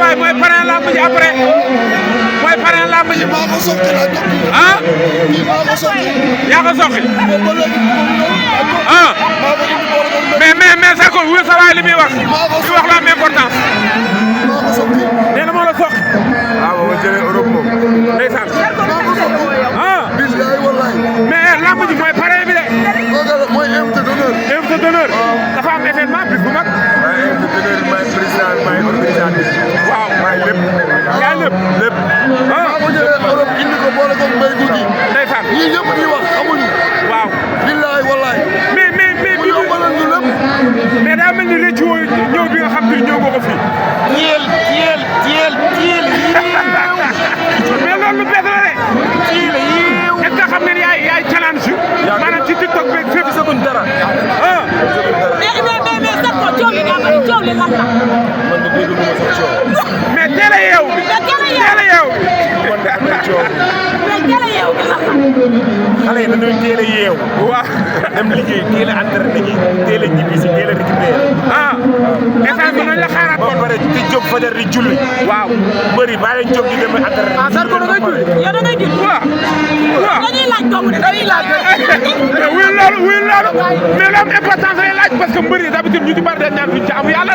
waay mooy parrain lamb ji après mooy parrain lamb ji. maa ko soxla laa toog. ah. maa ko soxla. yaa ko soxla. ba léegi ah. maa ko indi boole ko mbéy. mais Zarko wuyu sa waay li muy wax. maa ko li wax la am importance. maa ko soxla. nee na moo la soxla. waaw ma jëlee Europe moom. ndeysaan. maa ko soxla. ah. billahi wallahi. mais lamb ji mooy parrain bi de. mooy invité d'honneur. invité d'honneur. dafa am événement bis bu mag. maay invité d'honneur maay président maay organisateur. waaw maay lépp. yaa lépp. lépp. ah. maa ko jëlee Europe indi ko boole ko mbéy gu gi. ndeysaan. ñii ñëpp ñuy wax xamuñu. waaw. billahi wallahi. mais mu yombalal ñu lépp. mais daa mel ni rëcc woo ñëw bi nga xam te ñëw nga ko fii. tiyel. mais loolu lu bees la de. est-ce que xam ngeen yaay challenge. maanaam ci TikTok beeg fépp saguñ dara. ah. mais Zarko coow li nga xam coow li lan la. man de dégg nga sax coow. mais teel a yeewu bi. teel a yeewu bi. man de am na coow. mais teel a yeewu bi lan la. xale yi dañuy teel a yeewu. waaw. dem liggéey teel a entraîné ji teel a ñibbi si teel a récupéré. ah. instant bi nañ la xaaraat ba pare di jóg fajar di julli. waaw. bëri baa leen jóg di dem entraîné. ah Zarko da ngay julli. yow da ngay julli. waaw. waaw. dañuy laaj doomu de dañuy laaj. mais wuyu loolu mais lu am importance lay laaj parce que mbër yi d'habitude ñu ci bari dañ naan duñ ci am yàlla